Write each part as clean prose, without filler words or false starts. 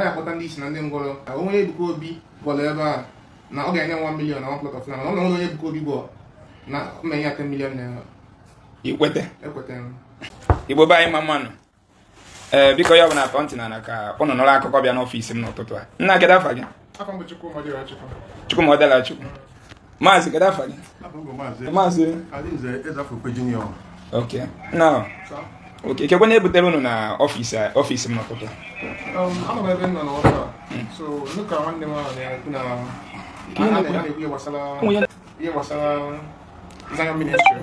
na ọ ya akpọta ndị isi na ndị ngwọrọ, na onye Ebuka Obi gwọrọ ebe a, na ọ ga-enye m 1 million na one plot of land. Mana ọ na onye Ebuka Obi gwọ, na m enye ya 10 million naira. Ikwete? Ekwetara m. Igbo be anyị, ma mmanụ. Ee, biko, ya bụ na atọ ntị na ka ụnụ nụrụ akụkọ bịa n'ọfịs m n'ụtụtụ a. Nna, kedu afa gị? Afọ mbụ Chukwumadịrachukwu. Chukwumadịrachukwu. Maazị, kedu afa gị? Afọ mbụ Maazị Maazị Arinze Ezafokwe Junior. Ok, na ok, kekwe na-ebutere unu na ọfịs ọfịs m n'ụtụtụ a? Anọ m ebe m nọ n'ọfọ a, so nụ ka nwanne m ahụ na-ekwu na a na-ekwu ihe gbasara ihe gbasara Zion Ministry.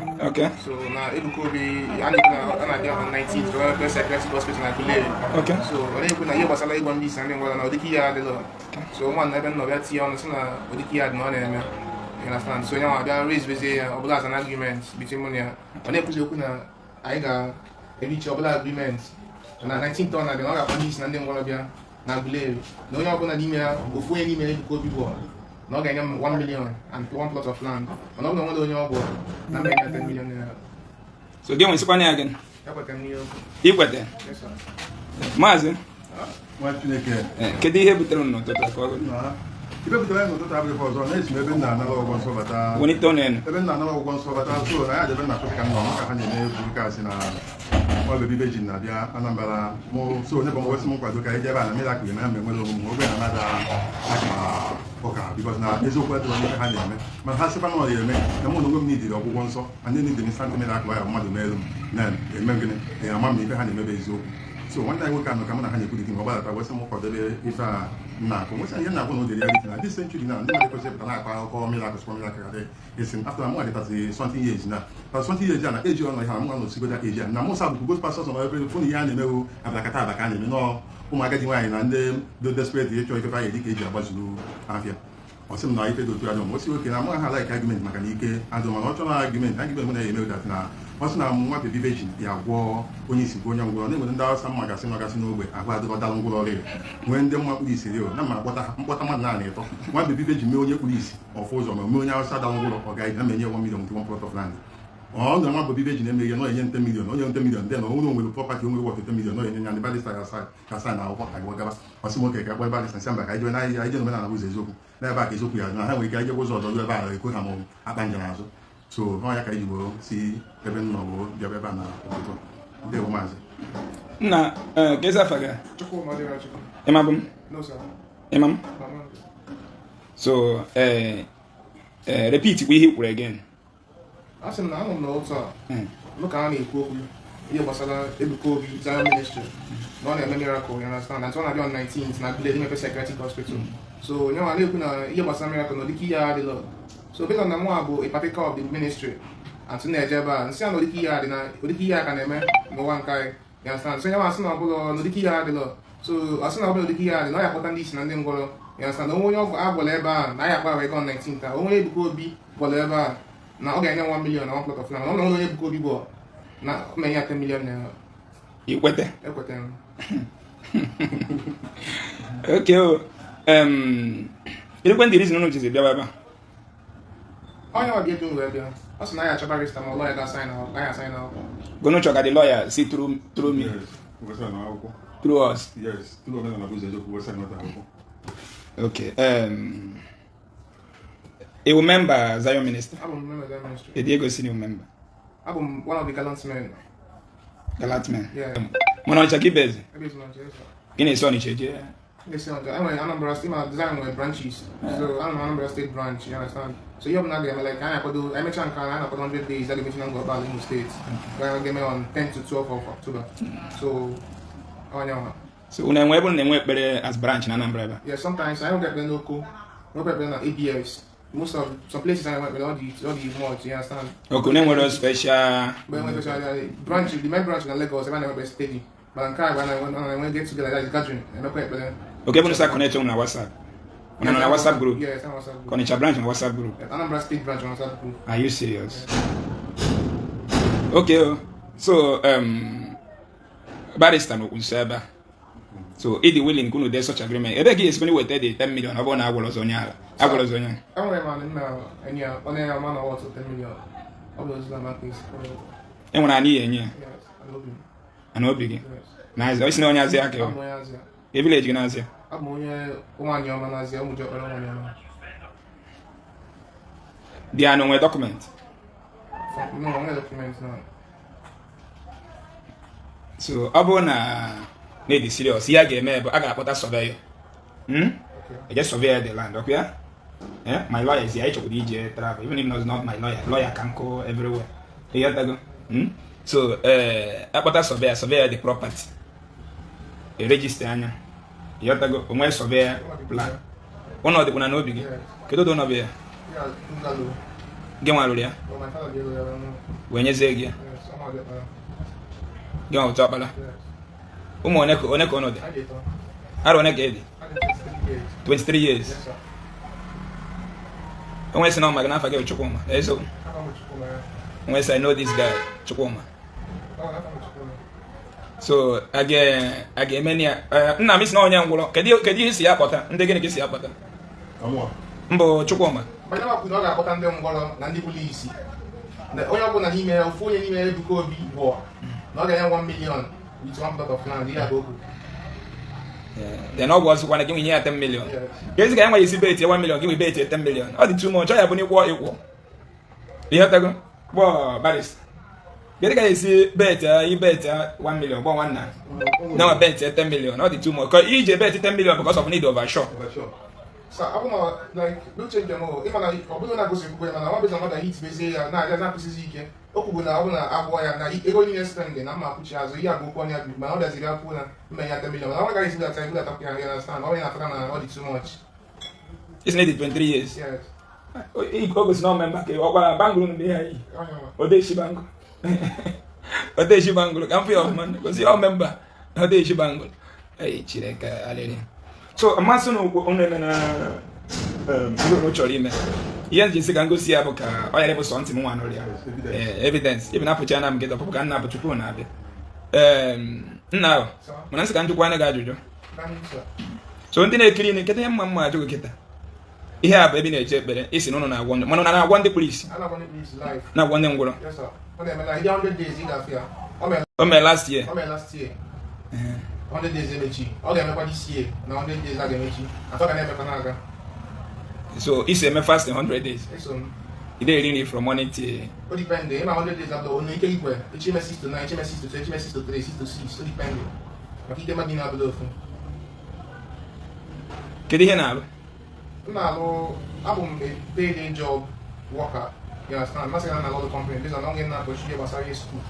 So na Ebuka Obi a na-ekwu na ọ na-abịa on 19th to ebe Psychiatric Hospital na Aguleri. So ọ na-ekwu na ihe gbasara ịgwa ndị isi na ndị ngwọrọ, na ụdịka ihe adịlọ. So nwa na ebe m nọ bịa tinye ọnụ sị na ụdịka ihe adị na ọ na-eme. You understand? So onye nwa bịa raise bezie ya ọbụla as an argument between mụ na ya. Ọ na-ekwuzi okwu na anyị ga-erichi ọbụla agreement na 19th ọ na-abịa, na ọ ga-akpọ ndị isi na ndị ngwọrọ bịa na Aguleri, na onye ọbụla n'ime ya, ofu onye n'ime ya Ebuka Obi gwọ, na ọ ga-enye m 1 million and one plot of land. Mana ọ bụ na onwere onye ọgwụ, na m enye ya 10 million naira. So gị nwesikwana ya gị? Ekwetara m n'ihe okwu. Ikwete? Yes, sir. Maazị. Nwa Chineke. Kedu ihe butere unu n'ụtụtụ a ka ọ Na ibe butere anyị n'ụtụtụ abụghị ife ọzọ, na-esi m ebe m na-anara ọgwụgwọ nsọ bata. Welite ọnụ elu. Ebe m na-anara ọgwụgwọ nsọ bata, so na ya dị ebe m na-achọsị ka m nọ maka ha na-eme egwu kasị na nwa Baby Virgin na-abịa Anambra. Mụ so onye bụ m wesị m nkwado ka anyị jebe a na miracle na mgbe nwere onwe m ogbe na mada aka ụka, because na eziokwu adịrọ n'ife ha na-eme. Mana ha sịkwa na ọ ya eme na mụ na onwe m nidiri ọgwụgwọ nsọ, anyị nidiri instant miracle ya mmadụ meelu m na-eme gịnị ama m na ife ha na-eme bụ eziokwu. So nwanne anyị nwoke anọ ka mụ na ha na-ekwu dịka ọ gbadata wesị m kwadebe ife a m na-akụ, nwesị ihe m na-akụ na o dere reality na this century na ndị mmadụ kwesịrị ịpụta na-akọ akụkọ miracle sịkwa miracle adị esi after mụ adịtasị something years na something years a na eji ọnọ ihe a mụ nọ sigoda age a na mụ sa bụkwu gospel pastors nọ ebe fụ na ihe a na-emewu abakata abaka a na-eme nọọ ụmụ agadi nwaanyị na ndị dị desperate ịchọ ife fa dị ka eji agbazuru afịa. Ọ sị m na ife dị otu adị m osi oke na mụ ha like argument maka na ike adụ, mana ọ chọrọ argument mụ na-eme that na ọ sị na nwa Baby Virgin ya gwọọ onye isi gwọọ onye ngwụrọ, na-enwere ndị Awụsa mma gasị nọgasị n'ogbe ahụ adịrọ dalụ ngwụrọ ọrịa, nwee ndị mma kpuru isi rio na ma akpọta ha mkpọta mmadụ naanị ịtọ, nwa Baby Virgin mee onye kpuru isi ọfụ ụzọ, ma mee onye Awụsa dalụ ngwụrọ ọ ga-eji na ma enye 1 million with one plot of land. Ọ na nwa Baby Virgin emeghị na ọ enye 10 million, onye 10 million dị na onwere onwere property onwere worth 10 million, ọ enye ya. Ndị barrister ya sign na akwụkwọ agwa gaba. Ọ sị m oke ka akpọ barrister, nsị mba, ka anyị jee n'ahịa, anyị jee n'omenala ụzọ eziokwu n'ebe a ka eziokwu ya na ha nwere ike anyị jekwa ụzọ ọzọ ruo ebe a ekwe ha ma akpa njem azụ. So ọ ya ka anyị ji gboo si ebe m nọ gboo bịa ebe a na ụtụtụ. Ndewo, maazị. Nna, ka ezi afa gị? Chukwumadịrachukwu. Ịma bụ m? No, sir. Ịma m? Mama. So repeat kwa ihe i kwuru again. A sị m na anọ m n'ụtụ a nụ ka a na-ekwu okwu ihe gbasara Ebuka Obi Zion Ministry, na ọ na-eme miracle, you understand? And so ọ na-abịa on 19th na Aguleri imepe Psychiatric Hospital. So onye nwa na-ekwu na ihe gbasara miracle na ụdịka ihe adịlọ. So based on na mụ bụ a partaker of the ministry and tụ na-eje ebe a, nsị a na ụdịka ihe adị na ụdịka ihe a ka na-eme n'ụwa nke anyị, you understand? So onye nwa asị na ọbụla na ụdịka ihe adịlọ. So ọ sị na ọbụla ụdịka ihe adị, na ọ ya akpọta ndị isi na ndị ngwọrọ, you understand? Onwe onye ọgwụ agwọrọ ebe a, na ya akpa wee on 19th a, onwe onye Ebuka Obi gwọrọ ebe a, na ọ ga-enye m 1 million na one plot of land. Mana ọ na onye Ebuka Obi gwọ, na m enye ya 10 million naira. Ikwete? Ekwetara m. Ok o, kedụkwe ndị reason unu jizi bịawa ebe a? Onye ọ bịa dum wee bịa, ọ sị na ya achọ barrister ma ọ lawyer ga-asign akwụkwọ, anyị asign akwụkwọ. Gonu chọ ka the lawyer si through me? Yes, wesa na akwụkwọ. Through us? Yes, through omenala bụ ụzọ eziokwu, wesa na akwụkwọ. Okay, a member Zion Minister? Abụ m member Zion Ministry. Kedu ego si na member? Abụ m one of the gallant men. Gallant men? Yeah. Mana Ọnịcha ka ibezi? Ebe ezi na Yes, sir. Gị na-esi Ọnịcha eje? Esi Ọnịcha. Enwere Anambra State, ma Zion nwere branches, so anọ m Anambra State branch, you understand? So ihe ọbụla ga-eme, like anyị akwado anyị mechaa nke a, anyị na-akwado 100 days a ga-emechi na Ngor Okpala, Imo State, ga-eme on 10 to 12 of October. So onye nwa. So unu enwe ebe unu na-enwe ekpere as branch na Anambra ebe a? Yeah, sometimes I don't get n'Oko, nwekwa ekpere na ABS. Most of some places I went with all the mods, you understand? Ok, unu enwere special But when special branch, the main branch na Lagos, ebe a na-enwe steady. But nke a bụ a na-enwe get together, like gathering, emekwa ekpere. Ok, ebe unu sa connect unu na WhatsApp, unu nọ na WhatsApp group? Yes, na WhatsApp group. Onitsha branch na WhatsApp group? Yeah, Anambra State branch on WhatsApp group. Are you serious? Okay, oh. So barrister nọ nso ebe a. So ịdị willing ka unu dee such agreement? Ebe gị esikwana weta dị 10 million ọ bụrụ na agwọrọ ọzọ onye ala agwọrọ ọzọ onye ala? Enwere m anị nna enyi ya, ọ na-enye ama na worth 10 million. Ọ bụ ozugbo maka isi. Enwere anyị ya enye ya? Yes, I love you. Ana obi gị? Yes. Na azịa, ọ sị na onye azịa ka Abụ m onye Azịa. E village gị na azịa? Abụ m onye Ụmụaniọma n'Azịa, Ụmụdiọkpara Ụmụaniọma. Dị anụ nwee document? No, onwe document na. So ọ bụrụ na na-edi serious, ihe a ga-eme bụ a ga-akpọta surveyor. Eje survey the land, okay? Yeah, my lawyer is here. Ịchọkwara ije travel, even if it's not my lawyer, lawyer can go everywhere. Ịghọtago? So akpọta surveyor, survey the property, e-register anya. Ịghọtago? Onwe survey plan, ụlọ dịkwa na n'obi gị? Yes. Kedu ụdị ụlọ bụ ya? Yeah, bungalow. Gị nwa rụrụ ya? Well, my father gave ya. Wee nyezie gị ya? Yes, ọmụ ọdịkpara. Gị nwa otu ọkpara? Yes. Ụmụ one ka one ka ụnụ dị? I dị ịtọ. Arọ one ka ị dị? I dị 23 years. 23 years? Yes, sir. Onwe sị na ọ ma gị n'afa gị bụ Chukwuma, eziokwu? Afa m Chukwuma ya. Onwe sị, "I know this guy Chukwuma." Ọ afa m Chukwuma. So a ga-eme ya. Nna m, isi na onye ngwụrọ, kedu ihe isi ya kpọta ndị gịnị ka isi ya kpọta? Ọmụọ. Mbụ Chukwuma. Banye kwuru na ọ ga-akpọta ndị ngwọrọ na ndị kpụrụ isi. Na onye ọbụla n'ime ya, ofu onye n'ime ya Ebuka Obi gwọ, na ọ ga-enye 1 million with one plot of land. Ihe a bụ okwu. Then ọgwụ ọzọkwana gị nwe ya 10 million? Yes. Ka ezi ka ya nwere isi bet 1 million, gị nwe bet 10 million, ọ dị too much. Ọ ya bụ na ịkwọ ịkwọ ihe tago gbọ barrister, kedu ka ya esi bet i bet 1 million gbọ nwanna na nwa bet 10 million? Ọ dị too much ka ije bet 10 million because of need over sure. Oversure. Sa ọ bụ na like n'uche nke m o, ịma na ọ bụrụ na gosi ekwukwe, mana nwa beza mmadụ hit bezie ya na ya na-akwụsịzi ike. O kwubu na ọ bụ na agwọ ya na ego niile spend na mma akwụchi azụ. Ihe a bụ okwu ọnya bụ, mana ọ bịaziri akwụ na mma ya 10 million, mana ọ gaghị esi budata ebudatakwa ya ya na stand ọ ya na na ọ dị too much. Isi na ịdị 23 years? Yes. O gosi na ọ member ka ọ gwara bangụrụ mgbe ihe yi. Onye nwa. Odeshi bangụrụ, odeshi bangụrụ ka m fụ ya ọfụma, gosi ọ member na odeshi bangụrụ. Ei, Chineke, alịrị. So mmasị na unu eme na ihe unu chọrọ ime, ihe m ji sị ka m gosi ya bụ ka ọ ghara ịbụ sọ ntị m nwa nụrụ ya. Evidence. Ee, evidence ibi na-apụcha na m gị ọpụpụ ka m na-apụ tupu na-abịa. Ee, nna ahụ, mana nsị ka m jụkwa gị ajụjụ. So ndị na-ekiri ini, kedu ihe mma mma ajụ gị kịta? Ihe a bụ ebe ị na-eche ekpere, isi na ụnụ na-agwọ ndị, mana ụnụ na-agwọ ndị kpuru isi? A na-agwọ ndị kpuru isi live. Na-agwọ ndị ngwụrọ? Yes, sir. Ọ na-eme na ihe 100 days ị ga-afụ ya. O mere. O mere last year? O mere last year. 100 days emechi. Ọ ga-emekwa this year na 100 days a ga-emechi. Atọ ga na-emekwa na-aga. So isi eme fasting 100 days? Eso m. Ị dey eri nri from morning till? O depend. Ịma 100 days abụọ, onu ike igwe. Echi ime 6 to 9, echi ime 6 to 2, echi ime 6 to 3, 6 to 6. O depend. Maka ike mmadụ na-abụla ofu. Kedu ihe na-alụ? M na-alụ, abụ m a payday job worker. You understand? Masị na na-alụ company based on oge m na-akpọchi ihe gbasara ihe school.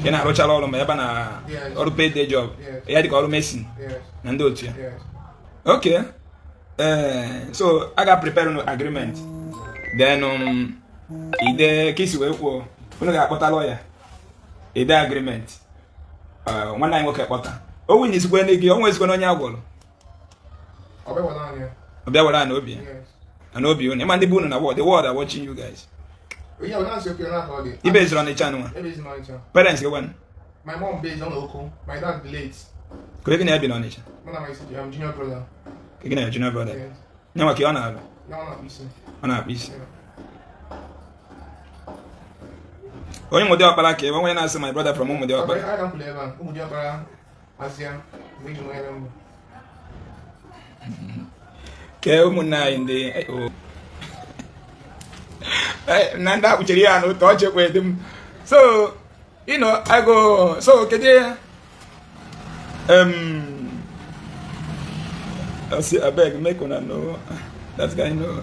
Ị na-arụchala ọrụ ma ebe na Yes. ọrụ payday job? Yes. Ya dịka ọrụ mason? Yes. Na ndị otu ya? Yes. Okay, so a ga prepare unu agreement, then ide ka isi wee kwuo, unu ga-akpọta lawyer, ide agreement. Nwanne anyị nwoke kpọta o winyisikwe gị, o nwezikwe onye agwọrọ. Ọ bịa were anya. Ọ bịa were ana obi ya? Yes. Na n'obi unu, ịma ndị bụ unu na world, the world are watching you guys. Ihe ọ na-asị oke na ka ọ dị. Ibe zụrụ Ọnịcha nwa? Ebe ezi n'Ọnịcha. Parents gị gwanụ? My mom based on Oko. My dad late. Ka gị na ya bi n'Ọnịcha? Mụ na my junior brother. Ka gị na ya junior brother? Yes. Nye maka ọ na-alụ? Ya ọ na-akpụ isi. Ọ na-akpụ isi? Yeah. Onye ụmụdị ọkpara ka ebe onye na-asị my brother from ụmụdị ọkpara. Ọkpara ka m kwuru ebe a, ụmụ diọkpara Azịa, mgbe eji nwe ebe mbụ. Kee ụmụnne anyị ndị na ndị akpụchiri ya n'ụtọ ọ chekwa dị m. So I go, so kedu ihe I say, abeg make una know that guy know.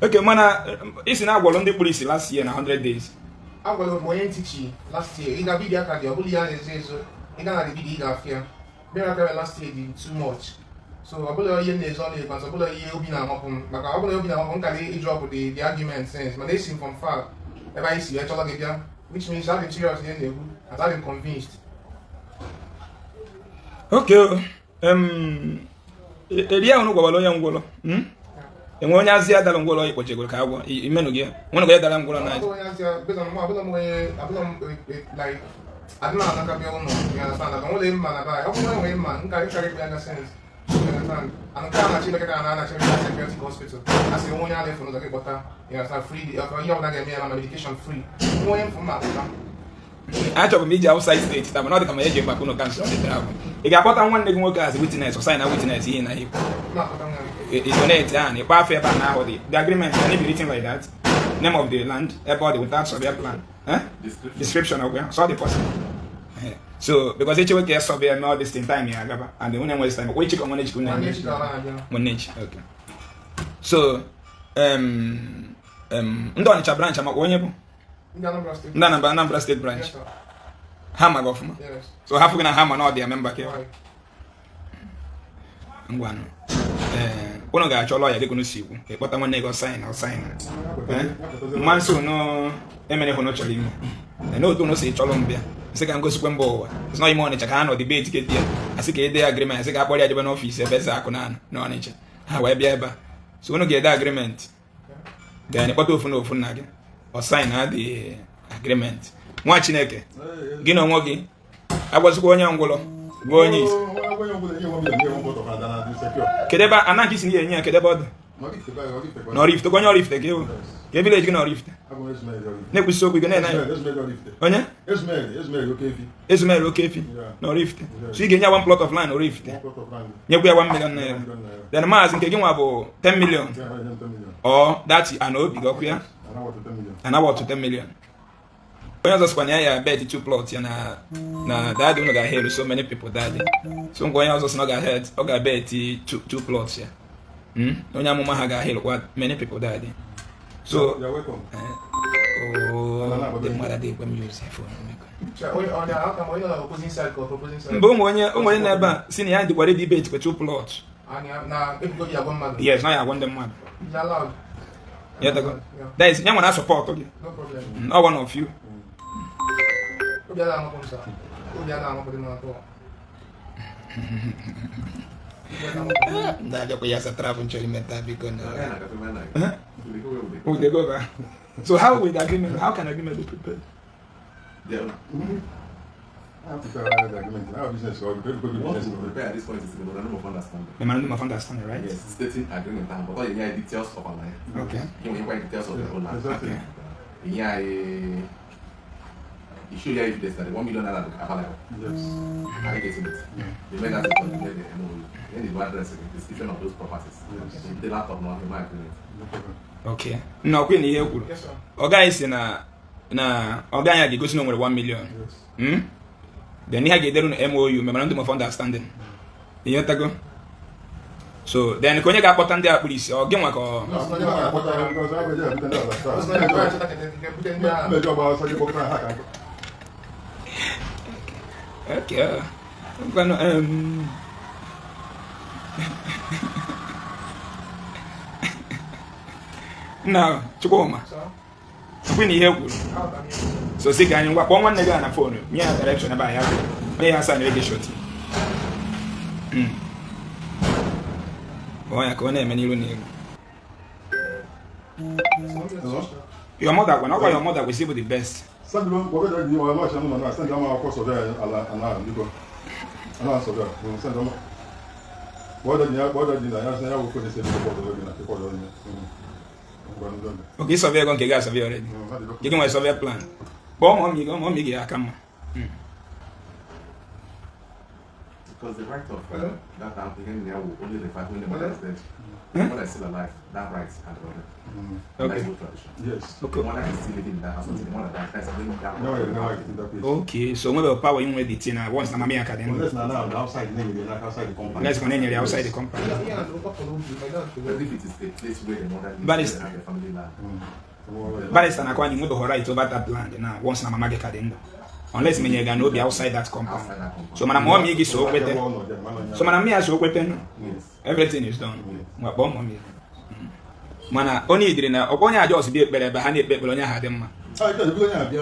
Okay, mana isi na agwọrọ ndị kpuru isi last year na 100 days? Agwara m onye ntichi last year. Ị ga video aka dị, ọ bụrụ ya na-ezo ezo. Ị ga na the video, ị ga-afụ ya. Miracle mere last year dị too much. So ọ bụla ihe na-ezo ọ na-ekwu, ọ bụla ihe obi na-amapụ m. Maka ọ bụla obi na-amapụ m karịa ịdrop the argument sense. Mana esi m from far ebe anyị si wee chọrọ gị bịa. Which means adị m serious ihe na-ekwu and adị m convinced. Okay, eri ahụ gwawara onye ngwụrọ, Enwe onye azị ya dara ngwụrọ ikpochegoro ka agwọ imenụ gị nwere onye dara ngwụrọ na Ọ bụrụ onye azịa, based on mụ, abụla m onye, abụla m like adị m anaka bịa ụlọ, you understand? Aka nwere mma na be ọ bụrụ na enwere mma nkarị nkarị ikpe aka sense, you understand? And nke a na-achị bekee na na-achị ebe psychiatric hospital a sị onye a na-efu n'ụzọ gị kpọta, you understand, free ihe ọbụla ga-eme ya, mana medication free, nwe onye mfu mma akpọta. Achọbụ m ije outside state taa, mana ọ dị ka ma eji maka ụnụ cancel the travel. Ị ga-akpọta nwanne gị nwoke as witness, or sign a witness ihe na ikwu donate ahụ na ịkpọ afọ ebe a na ahụ dị the agreement. Can it be written like that? Name of the land, ebe ọ dị, without survey plan, eh? Description of ya, so ọ dị possible. So because echewe ka ya survey eme all this thing, time ya agaba and the nwere time kwa echikọ nwanne echikọ nwanne echi. Okay, so ndị Ọnịcha branch amakwa onye bụ ndị Anambra, Anambra State branch ha maga ọfụma, so ha fụghị na ha ma na ọ dị ya member ka ngwanụ. Ee, unu ga-achọ lawyer dịka unu si ikwu, ịkpọta nwanne gị, sign ọ sign mma nso unu emere hụ chọrọ ime na otu unu si chọrọ m bịa sị ka m gosikwe mba ụwa sị na ime Ọnịcha ka ha nọ debate ke ya asị ka ede agreement, asị ka akpọrọ ya jebe n'office ebe eze akụ na n'Ọnịcha, ha wee bịa ebe a. So unu ga-ede agreement, then kpọta ofu na ofu nna gị, ọ sign na the agreement. Nwa Chineke, gị na onwe gị agwazikwa onye ngwụlọ gwa onye isi. Kedu ebe ana nke isi na enye ya? Kedu ebe ọ dị? Na Oraifite. Onye Oraifite ka ewu ka village gị na Oraifite na-ekwusi okwu gị na-ene onye Ezumeri Okefi na Oraifite. So ị ga-enye one plot of land Oraifite, nyekwa ya 1 million naira. Then maazị nke gị nwa bụ 10 million or that ana obi gị ọkụ ya ana worth 10 million. Onye ọzọ sịkwa na ya ya bet two plots ya na daddy unu ga-ahelu so many people daddy. So ngwa, onye ọzọ sị na ọ ga-bet two plots ya. Onye amụma ha ga-ahelukwa many people daddy. So oh, the mmadụ adịghị ekwe m use phone. Mba, ụmụ onye nọ ebe a si na ya dịkwa ready bet kwa two plots. Yes, na ya agwa ndị mmadụ. That is, ya nwere support gị. Not one of you. Obi ada amapụ m sa. Obi ada amapụ dị m atọ. Ndị abịakwa ya sa travel nchọrọ imeta biko na we dey go back. So how will the agreement, how can agreement be prepared? Yeah. I prepare the agreement. Our business or What to prepare at this point is the memorandum of understanding. Memorandum of understanding, right? Yes, stating agreement and but you details of our life. Okay. You know, details of the whole land. Exactly. Okay. Yeah, you show your evidence that the 1 million naira available. Yes. Are you getting it? Yeah. The men that's the MOU. Then the address, the description of those properties. Yes. The laptop, no, my agreement. No problem. Okay. Na ọkwa na ihe kwuru. Yes, sir. Ọ gaghị si na ọ gaghị a ga-egosi na o nwere 1 million. Yes. Then ihe a ga-ederu na MOU, memorandum of understanding. Ihe tago. So then ka onye ga-akpọta ndị a kpụrụ isi, ọ gị nwa ka ọ No, no, no, because I will just put that. Okay. Ngwanụ, nna Chukwuma, ọkwa na ihe kwuru. So si ka anyị ngwa kpọọ nwanne gị a na phone, nye ya direction ebe a ya onye ya asa na ege shoti. Kpọọ ya ka ọ na-eme n'iru n'iru. Your mother gwa na ọkwa your mother kwesịrị ịbụ the best. Send them, what do you want to know? Send them our course of ala biko. Ala survey, send them. What do you what do you na ya wo ko dey say ko do na ko do ni. Okay, survey ego nke gị survey already. Gị nwere survey plan. Kpọọ mommy gị, mommy gị aka mma. Because the right of that application will only revive when the mother is dead. The mother is still alive, that right and the Okay. That is tradition. Yes. Okay. The mother is still living in that house until the mother dies. That's when that No, no, in that place. Okay, so nwebe power inwe the thing na once na mama ya ka dị ndụ. Unless na now outside, na outside the compound. Unless na enyere ya outside the compound. But if it is a place where the mother lives, But it's- where they have their family land. Barrister na-akwa anyị nwebeghị right over that land na once na mama gị ka dị ndụ. Unless menye ga n'obi outside that compound. Outside that compound. So mana mommy gị so kwete. So mana mmiri ya so kwete no. Yes. Everything is done. Ngwa kpọọ mommy. Mana onye idiri na ọkwa onye aja ọsị ekpere ebe ha na-ekpe ekpere onye ahụ adị mma. Ah, onye abịa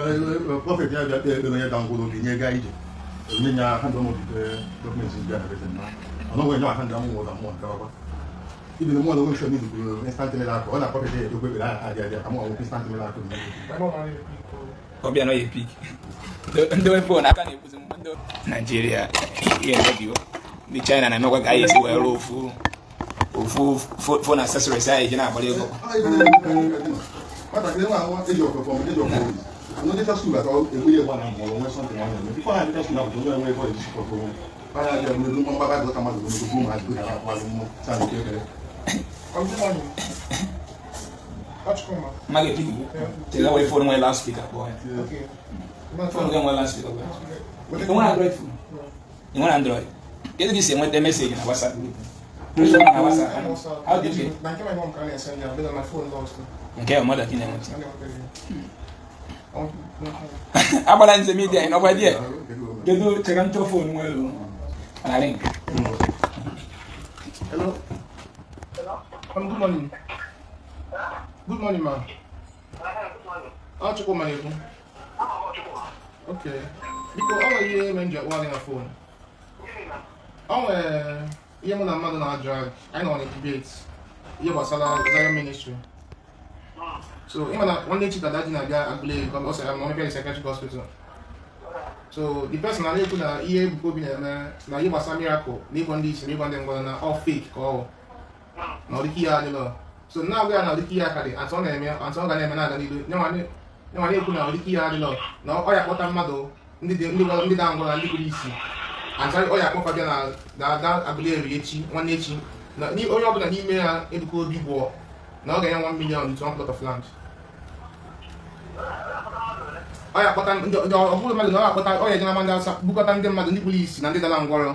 prophet ya bịa kpee ekpere onye da ngwụrụ obi nye gaa ije. Onye nya hand ọmụ document bịa na everything. Ọ nọghị enye hand ọmụ nwụrụ mmụọ nke ọkwa. Ibi na mmụọ na onwe nsọ n'izu kwuru instant miracle. Ọ na prophet ya ekpe ekpere ahụ adị adị ka mụ ọnwụ instant miracle. Ọ bịa na ọ ya epik. Ndị phone aka na-ekwuzi ndị Naijiria ihe emebiwo. Ndị China na-emekwa ka anyị esi wee rụọ ofu ofu phone accessories anyị ji na-agbara ego. Nwatakịrị nwa ahụ eji ọkụ fọm eji ọkụ obi. Ndị school atọ enweghị ebe a na-amụ ọrụ nwee something ọ na-eme. Before ha adịcha school apụta onye enwe ebe ọ eji support onwe. Ha ya bịa n'elu mgbaba gụ ka mmadụ gụ ụmụazị ha na-akwụ mmụ saa nke ekere. Good morning. Achụkwa. Mmadụ epighị chere were phone nwere loudspeaker kpọọ ya. Okay. Phone gị nwere loudspeaker kpọọ ya. Ị nwere Android phone? Ị nwere Android? Kedu ka i si enweta message na WhatsApp group? Na WhatsApp? How do you get? Na nke my mom ka a na-esend ya, but my phone lost. Nke a mmadụ ka ị na-enweta. Agbala nze media ị nọkwa die. Kedu chere nchọ phone nwere na link? Hello. Good morning. Good morning, ma. Ah, Chukwuma na-ekwu. Okay. Biko, ọ nwere ihe mere m ji akpọ gị na phone. Ọ nwere ihe mụ na mmadụ na-drag. Anyị nọ na debate ihe gbasara Zion Ministry. So, ịma na nwanne echi ka daddy na-abịa Aguleri ka ọ sịrị ma ọ mepee psychiatric hospital. So, the person na-ekwu na ihe Ebuka Obi na-eme na ihe gbasara miracle na ịgwọ ndị isi na ịgwọ ndị ngwọrọ na all fake ka ọ bụ. Na ọ dịka ihe adịlọ. So na-agwa ya na ọ dịka ihe aka dị atọ ọ na-eme atọ ọ ga na-eme na-aga n'ilu nyenwa na-ekwu na ọ dịka ihe adịlọ na ọ ya akpọta mmadụ ndị dị ndị gwọrọ ndị da ngwọrọ na ndị kpuru isi atọ ọ ya akpọkwa bịa na na Aguleri echi nwanne echi na onye ọbụla n'ime ya Ebuka Obi gwụọ na ọ ga-enye 1 million with one plot of land. Ọ ya akpọta ndị ọ bụrụ mmadụ na ọ ya akpọta ọ ya eje na ndị Awụsa bukọta ndị mmadụ ndị kpuru isi na ndị dara ngwọrọ.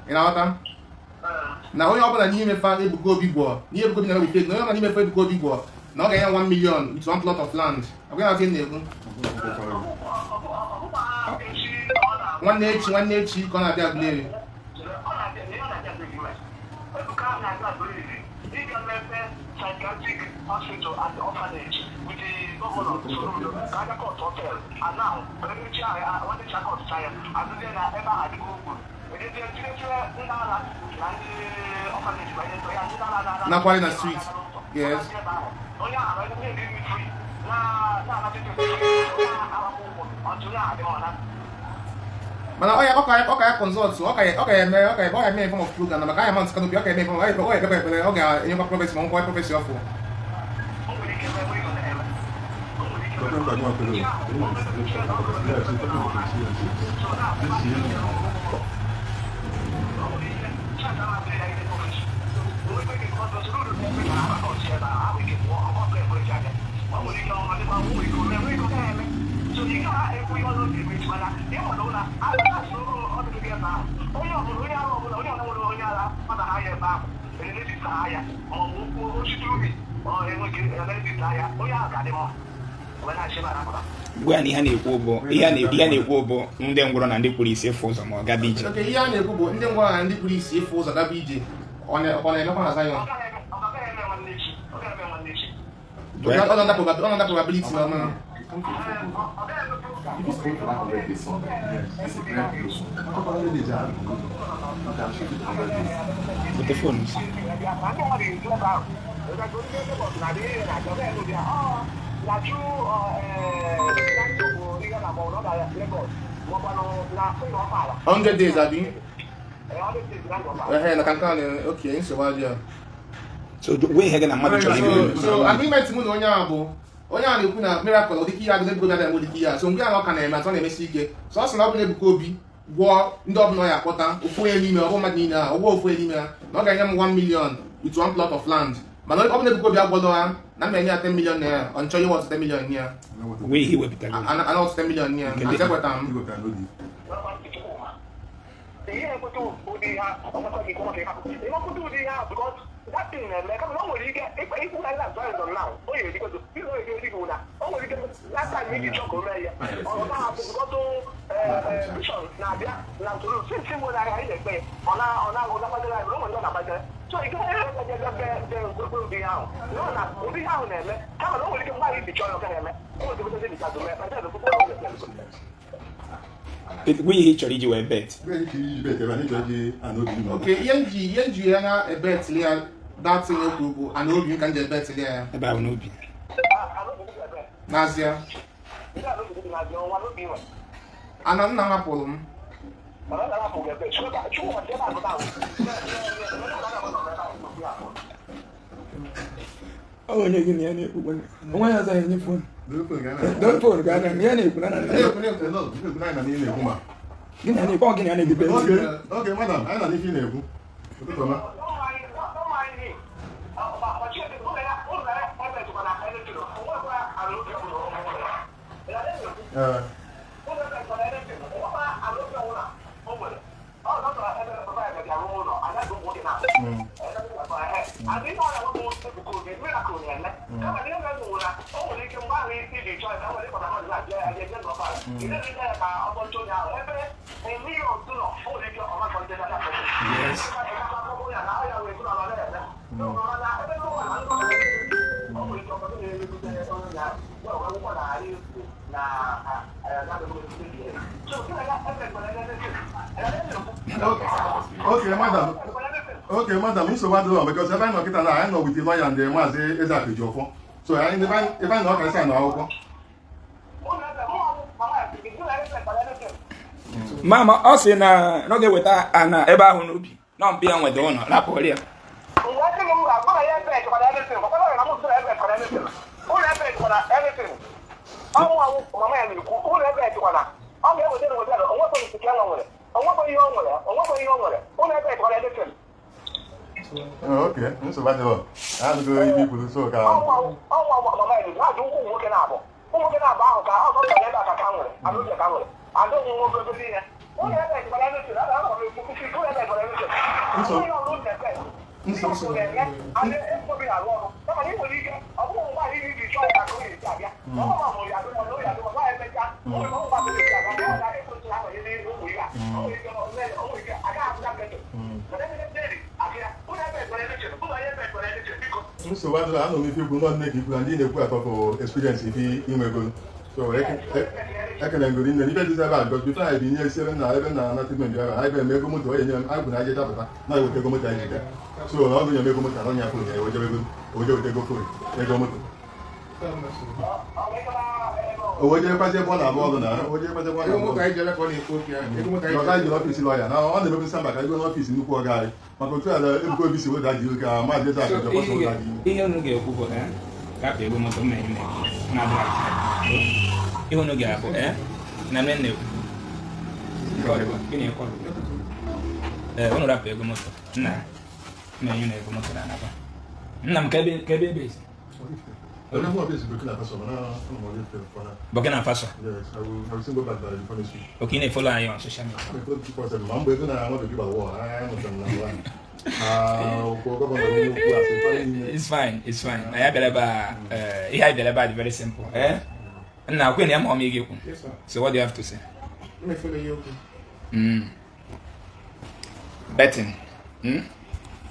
Ị na-aghọta? Na onye ọbụla n'ime fa Ebuka Obi gwọọ n'ihe Ebuka Obi na-eme fake na onye ọbụla n'ime fa Ebuka Obi gwọọ na ọ ga-enye 1 million with one plot of land. Ọ gaghị atụ na-ekwu nwanne echi nwanne echi ka ọ na-abịa Aguleri. Psychiatric hospital and orphanage with the governor Soludo ka aga court hotel and now nwanne court ya adịzie na ebe ahụ adịgo ugwu ejezie tinyezie ndị ala na ndị orphanage banye ya ndị ala Nakwari na street. Yes. Onye ahụ na-eri nri free na na-anachite onye ahụ ụgwọ ọtụ ya adị ọna. Mana ọ ya ọ ka ya consult ọ ka ya ọ ka ya eme ọ ka ya ọ ya eme in form of program na maka anya mount canopy ọ ka eme form ọ ya ekpekwa ekpere ọ ga-enyekwa prophecy ma nkwa prophecy ọfụ. O nwere ike eme ebe ọ na-eme o nwere ike. Dr. Mba Gwa ya na ihe a na-ekwu bụ ihe a na-ekwu bụ ndị ngwụrọ na ndị kpuru isi ịfụ ụzọ ma ọ gaba ije. Okay, ihe a na-ekwu bụ ndị ngwọrọ na ndị kpuru isi ịfụ ụzọ gaba ije ọ na-emekwa na Zion. Ọ nọ probability na ọma. If it's going for that 100 days Sunday, it's a prayer close. You can shift it 100 days. Bute phone m. 100 days abi? Ehe, na kankan na okay, nsogbu adịghị. So gwa ihe gị na mmadụ chọrọ ime. So agreement mụ na onye ahụ bụ onye ahụ na-ekwu na miracle ọ dịka ihe agụzi Ebuka Obi adịghị eme ihe a. So mgbe ahụ ọ ka na-eme atọ na-emesi ike. So ọ sị na ọ bụ na Ebuka Obi gwọọ ndị ọbụla ọ ya akpọta ofu onye n'ime ọ bụ mmadụ niile ahụ ọ gwọọ ofu onye n'ime ha na ọ ga-enye m 1 million with one plot of land. Mana ọ bụ na Ebuka Obi agwọdọ ha na m enye ya 10 million naira ọ nchọ ihe ọtụ 10 million ya. Gwa ihe iwepụtara. Ana ọtụ 10 million ya. Nke dị- Ekweta m. Ihe ekweta ụdị ihe ịmakwute ụdị ihe ahụ because that thing na-eme kama na o nwere ike ikwu na na Zion now o yere dikozo ihe o yere dikozo na o nwere ike last time iji chọ ka o mee ya ọ na-abụ because vision na-abịa na usoro since mgbe na anyị na-ekpe ọ na ọ na-agụ nagbajere anyị o nwere ndị ọ na-agbajere so ị gaghị ebe ebe ebe ụdị ihe ahụ nọ na ụdị ihe ahụ na-eme kama na o nwere ike mgbe anyị ji chọọ ya ọ gaghị eme o nwere ike ebe ebe mee ma ndị Gwa ihe ị chọrọ iji wee bet. Okay, ihe nji ya na ebetili ya that thing ekwu bụ ana obi ka m ji ebetili ya. Ebe ahụ n'obi. N'azịa. Ana nna m hapụrụ m. Onye gị na ya na-ekwu onwe ya azaghị enye phone. Don't phone ka na ya na-ekwu na na gịnị a na-ekwu? Ọ gịnị a na-edebe? Okay, madam, anyị na n'ife ị na-ekwu. Ụtụtụ ọma. Ee. Yes. Okay, madam. Okay, madam, nsogbu adịrọ because ebe anyị nọ kịta na anyị nọ with the lawyer and the Maazị Ezeaku Ejiofor. So anyị ebe anyị nọ ọkarịsị anyị nọ akwụkwọ. Mama, ọ sị na ọ ga-eweta ana ebe ahụ n'ubi na mpi ya nweta ụlọ rapụrụ ya. Okay, nsogbu adịrọ. Anyị anụgo ibe i kwuru so ka nsogbu adịrọ. Anụ m ife ikwu nọ nne ka ikwu na ndị na-ekwu atọ bụ experience ife inwego. So ekele ngori nne n'ife dịzi ebe a because before anyị binye esi ebe na ebe na na treatment ebe anyị bịara ego moto onye nye m anyị bụ na anyị jepụta na eweta ego moto anyị jide. So na ọ gụnye m ego moto na onye afọ ya ewejebe ego oje weta ego fon ego moto o wejekwazi ebe ọ na-arụ ọrụ na ojekwazi ebe ọ Ego na-arụ moto ọrụ. anyị ji ebe ka ọ na-ekwu okwu ya. Ego moto anyị Ọga anyị jere ọfịs lọya na ọ na-emebu nsamba ka ego n'ọfịs nnukwu ọga anyị maka otu ala Ebuka Obi si weda dị ilu ka Maazị Ezeaku Ejiofor si weda dị ilu. Ihe unu ga-ekwu bụ rapụ ego moto m na-enye na-adịghị ihe unu ga-abụ na nne na-ekwu gịnị ekwu. Ee, unu rapụ ego moto nna na-enye na ego moto na-anakwa nna m ka ebe ka ebe ebe esi. Onye mụ ọfịs Burkina Faso mana ọ nọ n'efe fọna. Burkina Faso. Yes, I will soon go back by the next week. Okay, ị na-efolo anyị on social media? Ma mgbe ego na nwa bebi gbara wọọ anyị mụtara na nwa akwụkwọ gọvanọ onye ukwu asị fara niile. It's fine, it's fine. Na ya bịara ebe a, ihe anyị bịara ebe a dị very simple. Eh? Nna kwe na ya ma ọ ma ị ga-ekwu. Yes, sir. So what do you have to say? M na-efolo ihe okwu. Betting.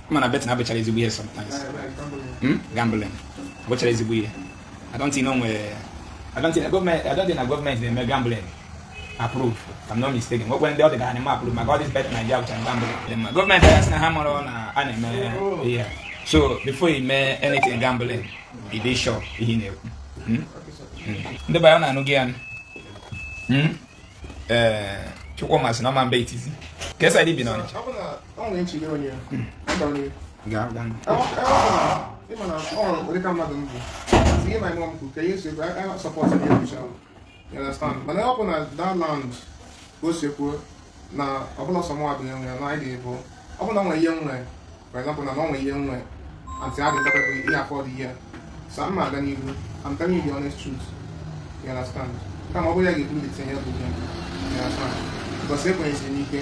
Mana betting abụchara ezigbo ihe sometimes. Gambling. Abụchara ezigbo ihe. I don't think no nwere I don't think na gọọmenti na-eme gambling approve, if I'm not mistaken. Nwekwe ndị ọ dị ka ha na-eme approve maka all this bet Nigeria bụchara gambling. Dị mma. Gọọmenti anya sị na ha mara na a na-eme ihe a. So before you mee anything gambling, ị dị sure ihe ị na-ekwu. Okay, sir. Ndị be anyị ọ na-anụ gị ya nụ? Ee, Chukwuma sị na ọ ma mbe itizi. Ka esi anyị bi n'Ọnịcha? Ọ bụ na ọ nwere nchighe onye ya. Ọ gara n'ihu. Gaa, gaa. Ịma na ọ nwere ụdịka mmadụ m bụ. Ihe my mom kwuru ka ihe si ekwu, I support ihe kwucha. You understand? Mana ọ bụ na that land ka o si ekwu na ọ bụla sọ mụ abụghị nwe ya na anyị ga-ebu. Ọ bụ na ọ nwere ihe m nwere, for example, na ọ nwere ihe m nwere, and I dị capable ihe afford ihe. So m aga n'ihu. I'm telling you the honest truth. You understand? Kama ọ bụrụ ya ga-eburu the thing ya bụ ihe. You understand? Because ekwenyesiri m ike.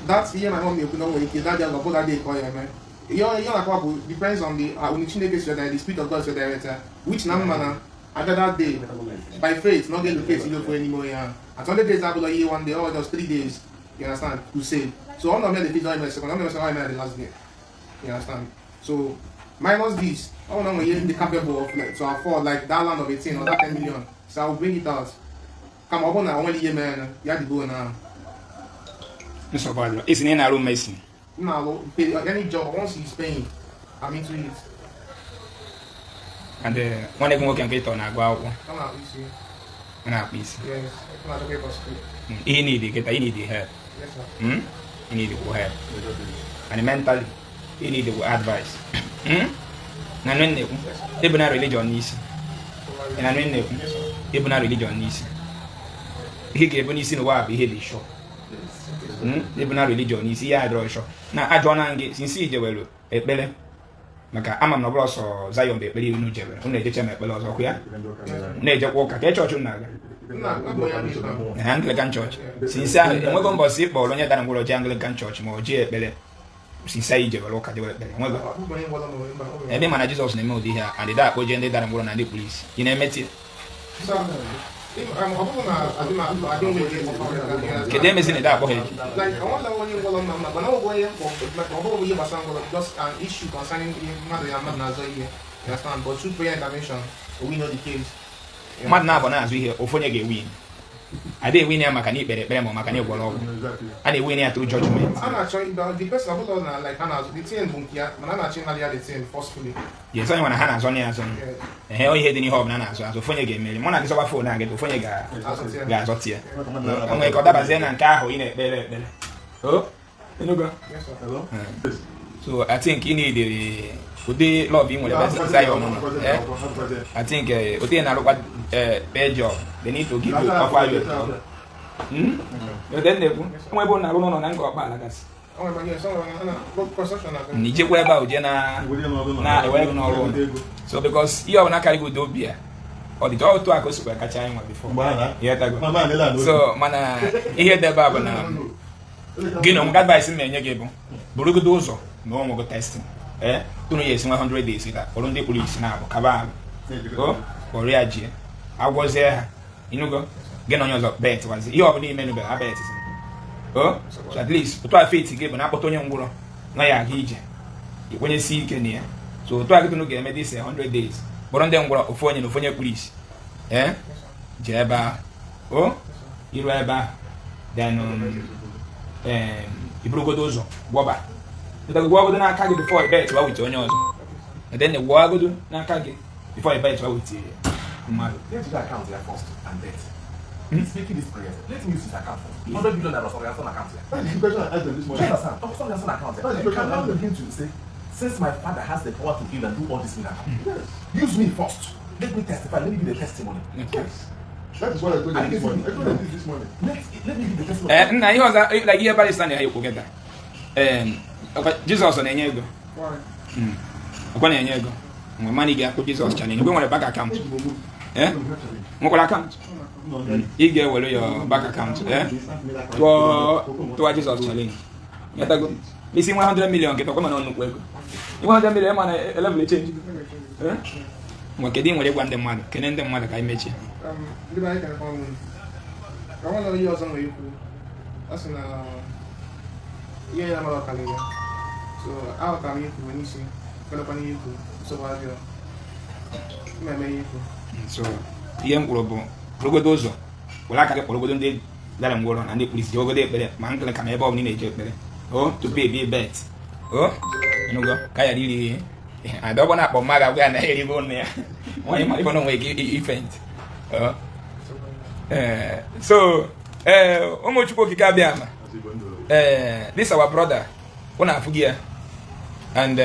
That ihe my mom na-ekwu na o nwere ike that day ọ bụla dị ka ọ ya eme. Ihe ọ na-akọwa bụ depends on the only Chineke si the spirit of God si direct ya, which na mma na abịa that day by faith na ọ ga-elocate ile ofu n'ime onye ahụ. At 100 days abụla ihe one day or just 3 days, you understand, crusade. So ọ nọ the fifth, ọ eme second, ọ nọ second, ọ eme the last day. You understand? So minus this, ọ nọ nwere ihe ndị capable of like, to afford like that land of 18 or that 10 million. So I will bring it out. Kama ọ bụrụ na o nwere ihe mere ya dịgo na Nsogbu adịrọ. Isi na ị na-arụ mason. M na-alụ pay any job once he's paying, I'm into it. And nwanne gị nwoke nke ịtọ na-agụ akwụkwọ? Ọ na-akpụ isi. Ọ na-akpụ isi. Yes, ọ na-achọkwa ịkọ school. Ihe need kịta, you need help. Yes, sir. You need help. And mentally, you need advice. Na nne na-ekwu. Ịbụ na religion n'isi. Ị na-anụ ihe na-ekwu? Ebuna religion n'isi. Ihe ị ga-ebu n'isi n'ụwa bụ ihe dị sure. Ebuna religion n'isi, ihe adịrọ sure. Na ajọ na gị sinsi ijewelu ekpere, maka ama m na ọ bụrụ sọ Zion bụ ekpere unu jewere, unu ejecha ma ekpere ọzọ kwa ya na-ejekwa ụka ka chọọchị unu na-aga? Na Anglican Church. Sinsi ahụ enwego mbọsị ịkpọrọ onye dara ngwụrọ jee Anglican Church ma ọ jee ekpere? Sinsi anyị jewere ụka jewere ekpere, enwego ebe mana Jizọs na-eme ụdị ihe a and da akpọje ndị dara ngwụrọ na ndị kpuru isi, ị na-emeti? Kedu emezi na ede akpọ ha eji? Like, I want onye ngwọrọ nna m na, mana ọ bụ onye like, ọ bụrụ ihe gbasara ngwọrọ, just an issue concerning ihe mmadụ ya mmadụ na-azọ ihe, you understand? But through prayer intervention, we know the case. Mmadụ na-abụ na-azụ ihe, ofu onye ga-ewin. Ada ewin ya maka na ikpere ekpere ma ọ maka na ịgwọrọ ọgwụ. A na-ewin ya through judgment. A na-achọ the person ọbụla na like ha na-azụ the thing bụ nke ya, mana a na-achọ ịnara ya the thing forcefully. Yes, onye nwere ha na-azọ na ya azọ. Yes. Ehe, ihe dị n'ihe ọbụla na-azụ azụ, ofu onye ga-emeri. Mụ na gị zọba phone a gị, ofu onye Azụta ya. ga-azọta ya. O nwere ka ọ dabazie na nke ahụ ị na-ekpere ekpere. Oh, ịnụgo? Yes, sir. So I think ị need ụdị love ị nwere ebe Zion nọ. Eh? I think ụdị ị na-arụkwa pay job, they need to give you, offer you a job. Ụdị m na-ekwu, enwe ebe ọ na-arụ n'ụlọ na nga ọkpa ala gasị. O nwere, yes, o nwere na construction na Na ijekwa ebe ahụ jee na na ewere gị n'ọrụ. So because ihe ọbụla karịghị ụdị obi a, ọ dị otu a ka o sikwa kacha anyị nwa before. Ịghọtago? So mana ihe dị ebe a bụ na gị na onwe advice m na-enye gị bụ burugodo ụzọ na onwe gị testing, ee, tụnụ ya esi nwa 100 days ka kpọrọ ndị kpuru isi na-abụ kaba ahụ o kpọrọ ya jie agwọzie ha. Ịnụgo? Gị na onye ọzọ bet wazi ihe ọbụla imenube ha bet o. So at least otu a faith gị bụ na akpọta onye ngwụrọ na ya aga ije, ikwenyesi ike na ya. So otu a gị ga-eme this 100 days, kpọrọ ndị ngwụrọ ofu onye na ofu onye kpuru isi, ee, jee ebe ahụ o iru ebe ahụ, then iburugodo ụzọ gwọba gwọgodo n'aka gị before i bet wa with onye ọzọ, and then gwọgodo n'aka gị before i bet wa with mmadụ. Let his account here first and bet. He's making this prayer. Let him use his account first. 100 billion naira sorry, son account here. That's the question I asked them this Do you morning. understand? Oh, sorry, son account here. That's the You question I cannot asked them. begin to say, since my father has the power to heal and do all this miracle, Yes. use me first. Let me testify. Let me give the testimony. Okay. That is what I told them this morning. I told them this morning. Let me give the testimony. Ee, nna, ihe ọzọ, like ihe barrister na-ekwu kịta, ee, ọkwa Jizọs na-enye ego. Why? Ọkwa na-enye ego mgbe mmadụ ga-akwụ Jizọs challenge. Mgbe nwere bank account, ee, nwekwara account ị ga-ewere your bank account, ee, tụọ tụọ Jizọs challenge. Nyetago isi nwe 100 million nkịta ọkwa, mana ọ nnukwu ego inwe 100 million, mana level change. Eh? Ngwa, kedu ị nwere ịgwa ndị mmadụ? Kene ndị mmadụ ka anyị mechie. Ndị be anyị ka ka nwa ihe ọzọ nwere ikwu, a sị na ihe ya mara ọkarịrị ya. So aghọtara m ihe kwuru n'isi, kwelekwana ihe ikwu. Nsogbu adịrọ, mmemme ihe ikwu. So ihe m kwuru bụ kpụrụgodo ụzọ were aka gị kpọrọgodo ndị dara ngwụrọ na ndị kpuru isi, jegodo ekpere ma nkele ka ma ebe ọ bụla ị na-eje ekpere o tupu ebi bet o. Ịnụgo? Ka ya iri ihe ada ọgbọ na-akpọ mmadụ agwa ya na erigo nne ya nwaanyị mara ife na onwe gị ifent. So ee, ụmụ Chukwu Okike abịa ama, ee, this our brother ụnụ afụ gị ya, and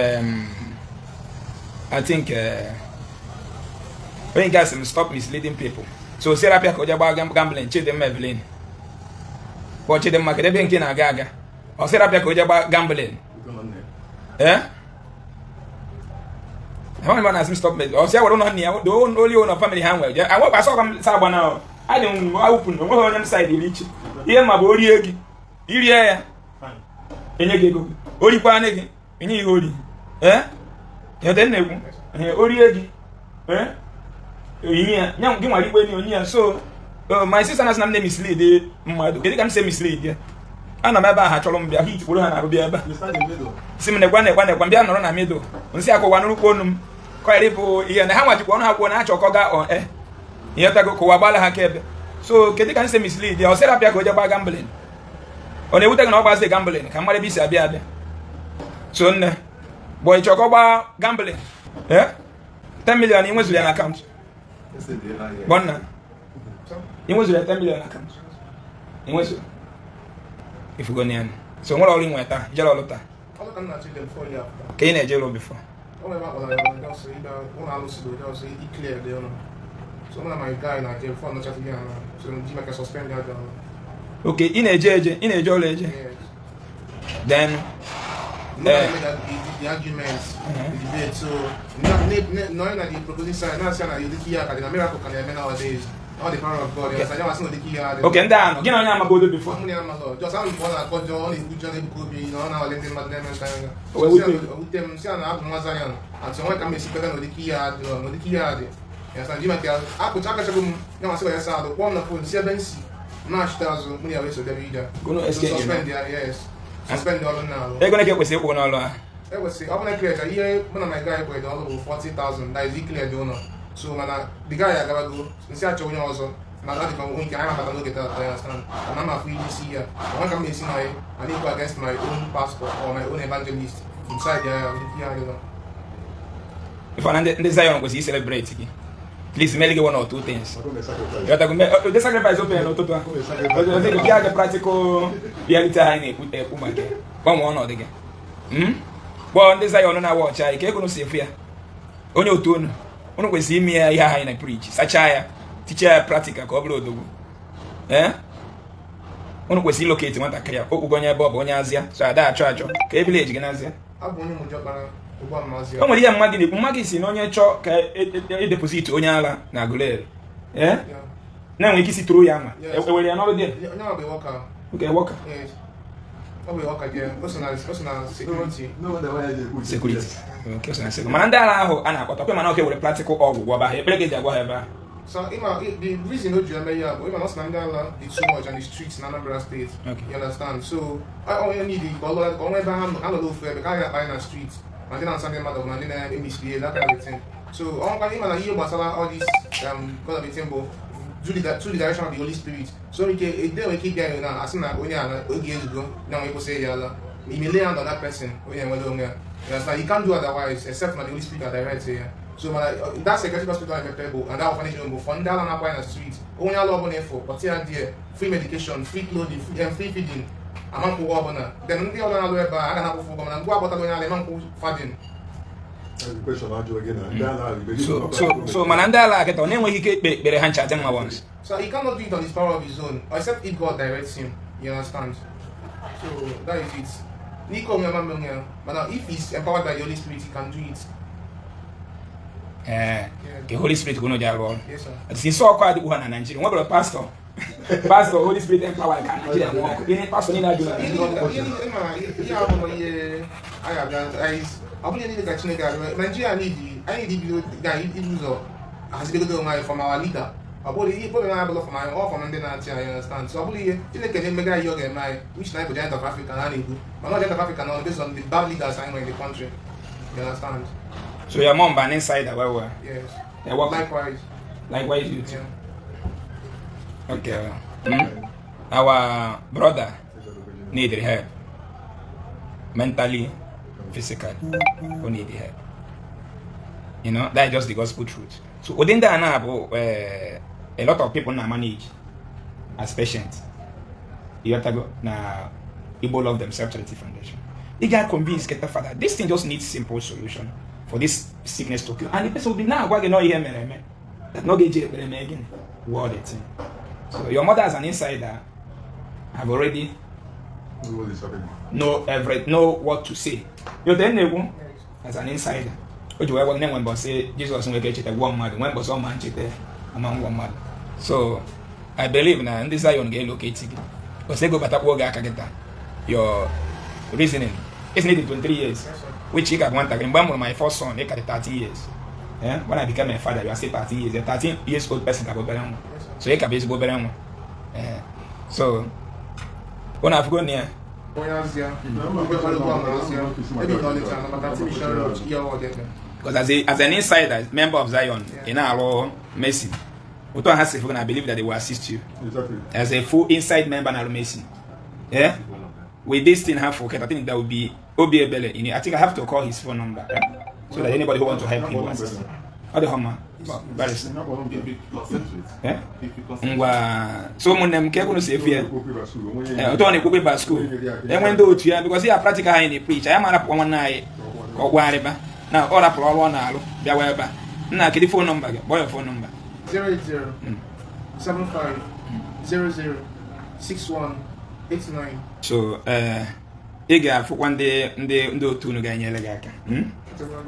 I think onye nke a sị m stop misleading people. So serapịa ka o jee gbaa gambling. Chidimma Evelyn kpọọ Chidimma, kedu ebe nke na-aga aga? Ọ serapịa ka o jee gbaa gambling. Ee, enweghị m na-asị m stop ọ sị ya were ụlọ nna ya doo oli ụlọ family ha nwere jee awekwa asọ m sa agba na adị m awụpụ na onweghị onye m side iri iche ihe ma bụ orie gị irie ya enye gị ego, orikwa anya gị enye ihe ori. Ee, ede na-ekwu ee, orie gị, ee, onyinye ya nya gị nwara ikpe onye ya. So my sister na-asị na m na-emislead mmadụ. Kedu ka m si emislead ya? Ana m ebe a, ha chọrọ m bịa hit kpụrụ ha na-arụ bịa ebe a si m nekwa nekwa nekwa, mbịa nọrọ na middle nsị akwụwa nụrụkwa onu m kọghara ịbụ ihe na ha nwachikwa ọnụ ha kwuo na ha chọrọ ka ọ gaa on air ihe tago kụwa gbala ha ebe. So kedu ka m si mislead ya? Ọ sịrị apịa ka o jee gbaa gambling. Ọ na-ewute gị na ọ gbazi gambling ka mmadụ ebe isi abịa abịa. So nne bụ ị chọrọ ka ọ gbaa gambling, eh, 10 million ị nwezuru ya na account? Bọnna, ị nwezuru ya 10 million na account? Ị nwezuru ifugo na ya? So nwere ọrụ ị nweta ijere ọrụ taa? Ọrụ ka m na-achọ ide before ya apụta. Ka ị na-eje ịlụ before? O nwere ebe akpọrọ ya ọsọ ịbịa ụlọ alụsị dị ọsọ i clear dị ọnụ. So mụ na my guy na-eje before nọchasị ya na so ji maka suspend ya ọrụ. Okay, ị na-eje eje, ị na-eje ọrụ eje. Yes. Then No, the arguments, the debate. So, knowing that the proposing side, now saying that you think here, the miracle can happen nowadays. All the power of God. Yes, I never seen the key here. Okay, ndị a nọ gị na onye amagodo before. Mụ na ya amaghọ. Just ahụ mgbe ọ na-akọjọ, ọ na-ekwujọ na Ebuka Obi, na ọ na-awale ndị mmadụ na-eme nka ya. O wee wute gị? O wute m, sị ya na abụ nwa Zion. Atụ onwe ka m esi kweta na ụdị ihe a dị, na ụdị ihe a dị. Ya sị, ji maka ya, akpụcha akachago m, ya masị ya sa alụ, kpọọ m na phone, si ebe m si, m na-achịta azụ, mụ na ya wee so debe ije. Gono So SK suspend ya, yes. Suspend ọrụ m na-alụ. Ego na ka ekwesịrị ịkwụ n'ọrụ a? Ekwesịrị ọ bụla clear ihe mụ na my guy kwere ọrụ bụ 40,000, that is clear dị ụlọ. So mana the guy agabago, nsị achọ onye ọzọ na ọ dịka onwe nke anyị mabata n'oge tata ya stand ana m afụ ihe isi ya onwe ka m na-esi na ya and go against my own pastor or my own evangelist inside ya ihe adịla. Ife na ndị Zion kwesịrị celebrate gị. Please mere gị one or two things. Ịghọtago? Ụdị sacrifice o mere n'ụtụtụ a. Ozi gị bịa gị practical reality anyị na-ekwu ekwu maka ya. Gbanwee ọnọdụ gị. Kpọọ ndị Zion na-awa ọcha anyị ka ego si efu ya. Onye otu unu, unu kwesịrị ime ya ihe anyị na preach, sachaa ya, tichaa ya practical ka ọ bụrụ odogwu. Ee? Unu kwesịrị ilocate nwatakịrị a, okpugo onye ebe ọ bụ onye azịa, so ada achọ achọ ka e village gị n'azịa. Abụ onye Ụmụjiọkpara ugbu a maazị. O nwere ihe mma gị na-ekwu, mma gị si na onye chọọ ka edeposit onye ala na Aguleri. Ee? Na-enwe ike isi tụrụ ya ama. Yes. Ewere ya n'ọrụ dị. Onye ọ bụ worker. Okay, worker. Yes. Ọ bụ worker there. O so na security. Security. Okay, so na security. Mana ndị ala ahụ a na-akpọta kwe mana oke were practical ọgwụ gwọba ha ekpere ka eji agwa ha ebe ahụ. So ịma the reason o ji eme ya bụ ịma na ọ sị na ndị ala dị too much on the streets na Anambra State. Okay. You understand? So onye need ka ọ lụọ ka ọ nwee ebe ha nọ ha nọ n'ofu ebe ka a ga-akpa na street ma ndị na-asa ndị mmadụ ma ndị na-emisbehave, that kind of thing. So ọnwụkwa ịma na ihe gbasara all this God of the thing bụ through the direction of the Holy Spirit. So ike ede nwere ike ịbịa na asị na onye a na oge ezugo na nwe kwụsị ya ala ime lay hand on that person, onye enwere onwe ya. You understand? You can't do otherwise except na the Holy Spirit direct ya. So mana that psychiatric hospital emepe bụ and that orphanage home bụ for ndị ala na-akwa na street, onye ala ọbụla ịfụ kpọta ya there, free medication, free clothing, free feeding, ama nkwụ ụgwọ ọbụla. Then ndị ọbụla na-alụ ebe a, a ga na-akwụfụ ụgwọ, mana ngwa agbọtala onye ala ịma nkwụ fadin. So mana ndị ala kịta ọ na-enweghị ike ikpe ekpere ha ncha dị mma once. So he cannot do it on his power of his own, except if God directs him. You understand? So that is it. Nico onwe ya, but now if he's empowered by the Holy Spirit, he can do it. Ee, ka Holy Spirit ka unu ji arụ ọrụ. Yes, sir. Si nsọ ọkụ adịkwu ha na Nigeria. Nwebere pastor Holy Spirit empowered ka Nigeria nwee ọkụ. Ihe pastor niile ajụ na Ihe ihe abụrụ ihe anyị abịa ọ bụrụ ihe niile ka Chineke abịa Nigeria need anyị need ibido ga ibu ụzọ hazibegodo onwe anyị from our leader. Ọ bụrụ ihe problem anyị abụrụ from anyị, ọ from ndị na-achị anyị, understand? So ọ bụrụ ihe Chineke na-emega anyị, ọ ga-eme anyị which na anyị bụ giant of Africa na a na-ekwu, mana ọ giant of Africa na based on the bad leaders anyị nwere in the country, you understand? So your mom bụ an insider well well. Yes. Yeah, work. Likewise. Likewise you too. Yeah. Okay. Our brother need help. Mentally, physically, who need help. That is just the gospel truth. So within that now, a lot of people now manage as patients. You have to go now. Igbo Love Themselves Charity Foundation. You got convinced, get the father. This thing just needs simple solution for this sickness to cure. And the person will be now going to hear me. That no get again. What it. So your mother as an insider have already know what to say. You then know as an insider. O ji wee gwa nne nwe mbọsị Jizọs nwere ike echeta gwọ mmadụ nwee mbọsị ọma ncheta ama ngwọ mmadụ. So I believe na ndị Zion ga-elocate gị. Ọsọ ego batakwa oge aka gị taa. Your reasoning isn't it in 23 years? Yes, sir. Which ị ka bụ nwatakịrị mgbe m mụrụ my first son, ị ka dị 13 years. Eh? When I became a father, you are still 13 years. A 13 years old person ka bụ obere nwa. Yes, sir. So ị ka bụ ezigbo obere nwa. Eh. So ọ na-afụgo na ya. Onye azịa ebe n'Ọnịcha na maka Mission Road ihe ọdịda. Because as an insider, member of Zion, in our Mason, otu a ha si fụ na I believe that they will assist you. Exactly. As a full inside member na Mason. Yeah? With this thing have I think that will be Obi Ebele in it. I think I have to call his phone number, yeah? So that anybody who wants to help him will assist. Ọ dị mma. Barrister. If you consent to it. Eh? If you consent. Ngwa so ụmụnne m ka ekwunu si efu ya. Otu ọ na-ekwukwe ba school. Enwe ndị otu ya because ya practical anyị na-preach. Anyị mara pụkwa nwanne anyị ka ọ gwagharịba. Na ọ rapụrụ ọrụ ọ na-alụ bịawa ebe a. Nna, kedu phone number gị? Kpọọ ya phone number. 080 75 00 61 89. So ị ga-afụkwa ndị otu unu ga-enyere gị aka.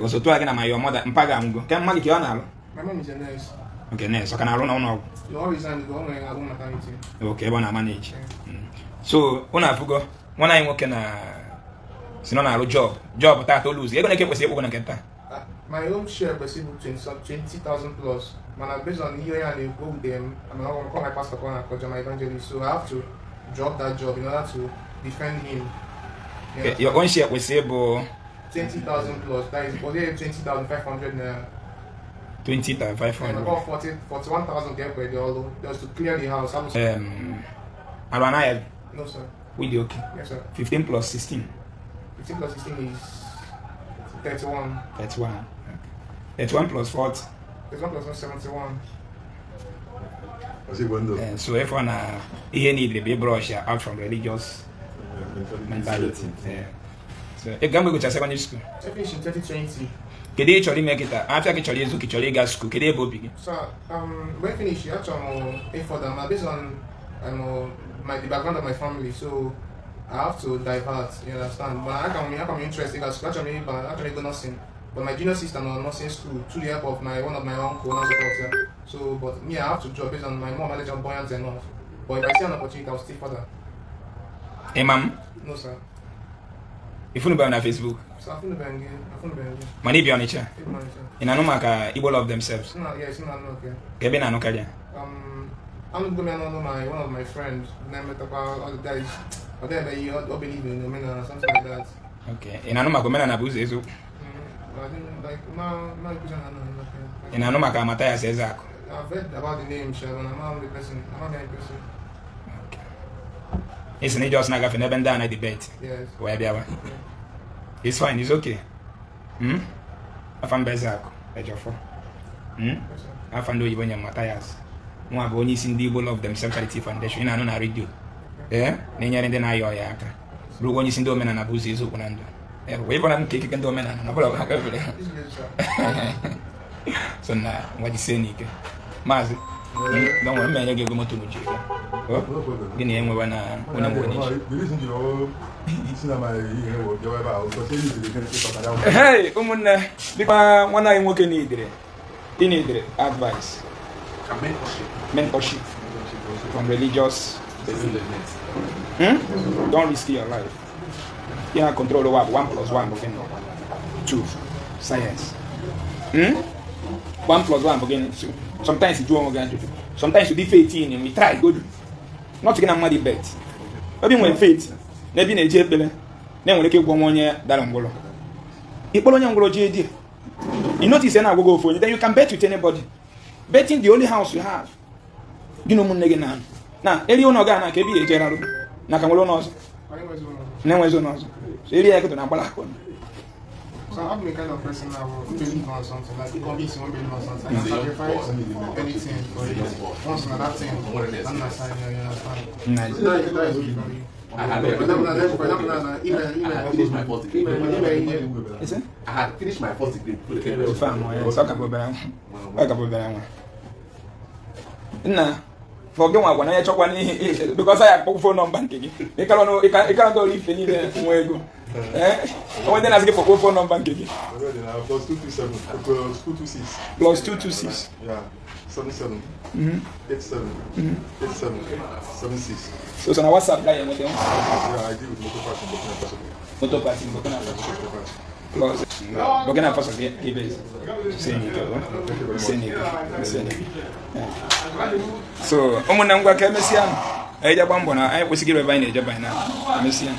Osotu a gị na ma your mother mpa ga-anwụgo ke mma gị ka ọ na-alụ. My mom is a nurse. Okay, nurse. Ọ ka na-arụ n'ụlọ ọgwụ? No, ọ resign go, ọ nwere ahụ maternity. Okay, ebe ọ na-manage. So unu afụgo nwanne anyị nwoke na si na ọ na-arụ job taata oluzi ego na-eke kwesịrị ịkwụgo na nke taa. My own share kwesịrị bụ 20,000 plus. Mana based on ihe ya na-ekwu with them, I'm not call my pastor, call my evangelist, so I have to drop that job in order to defend him. Okay, your own share kwesịrị bụ 20,000 plus. That is, was it 20,500 now? 20,500. About 41,000 get where they all just to clear the house. Arụ anaghị. No, sir. We dị okay. Yes, sir. 15 plus 16. 15 plus 16 is 31. 31. Okay. 31 plus 40. 31 plus 1, 71. So if one ihe need be brush out from religious mentality. So ị ga mgbe gụcha secondary school. I finished in 2020. Kedu ị chọrọ ime kịta? Afịa gị chọrọ ịzụ ka ị chọrọ ịga school, kedu ebe obi gị? So when I finish, actually I'm for them based on the background of my family, so I have to divert, you understand? But I can be interested because actually go nursing. But my junior sister on nursing school through the help of one of my uncle and support. So but me, I have to drop based on my mom manager buoyant enough. But if I see an opportunity, I'll stay further. Hey, ma'am? No, sir. If you on Facebook? So I found the Mani bi Onitsha. In Anumaka, Igbo love themselves. No, yes, no, okay. Kebe na Anukalia. I'm going to know one of my friends. All the guys, or they all believe in Omena, something like that. Okay. In Anumaka, Omena na Buze Ezu. I didn't like ma. In Anumaka, Matthias Ezako. I've heard about the name, sir, but I'm not the person. I'm not the person. Okay. It's an just naga for never done at debate. Yes. Where be? It's fine. It's okay. Hmm. Afam Bezako, Ejofo. Hmm. Afam do Ibonya Matthias. Nwa bụ onye isi ndị Igbo Love Themselves Charity Foundation. Ị na-anụ na redio. Ee, na-enyere ndị na-ayọ ọya aka. Bụrụkwa onye isi ndị omenala bụ ụzọ eziokwu na ndụ. Wee bụra m ka ekike ndị omenala na ọbụla ọbụla ebere. So na nwa jisie n'ike. Maazị, don't worry, m enye gị ego moto m ji ego. Gị na enwewa na onye mgbe onye. Hey, ụmụnne, biko nwanne anyị nwoke n'idere. Ị na-edere advice. Mentorship from religious. Don't risk your life. You have control over 1 plus 1 again 2. Science. 1 plus 1 again 2. Sometimes you do one again 2. Sometimes you be faith in and we try go do. Not to get a money bet. Maybe when faith, maybe in a jail, then we keep 1 year that umbrella. You notice and I will go for you. Then you can bet with anybody. Betting the only house you have. You know, Munegana. Now, Elio Nogana can be a general. Nakamolo. So, Elio, I could not. So, I'm the kind of person that will believe on something. Like, you convince you won't believe on something. I can sacrifice anything for it. Once on that thing, I'm not signing, you understand? Nice. That is me for me. I had finished my first degree. Nah, forget one. I chop one because I have phone number. You can't go leave any go. Eh? I want to ask for phone number. +227 +226 +226. Yeah. 77 87 87 76. So it's on a WhatsApp guy. Yeah, I deal with motor parts in Burkina Faso. Motor parts in Burkina Faso. Plus Burkina Faso So, ụmụnne m gwa ka emesịa anyị jagba mbọ na anyị kwesịghị ebe anyị na-eje banye na emesịa.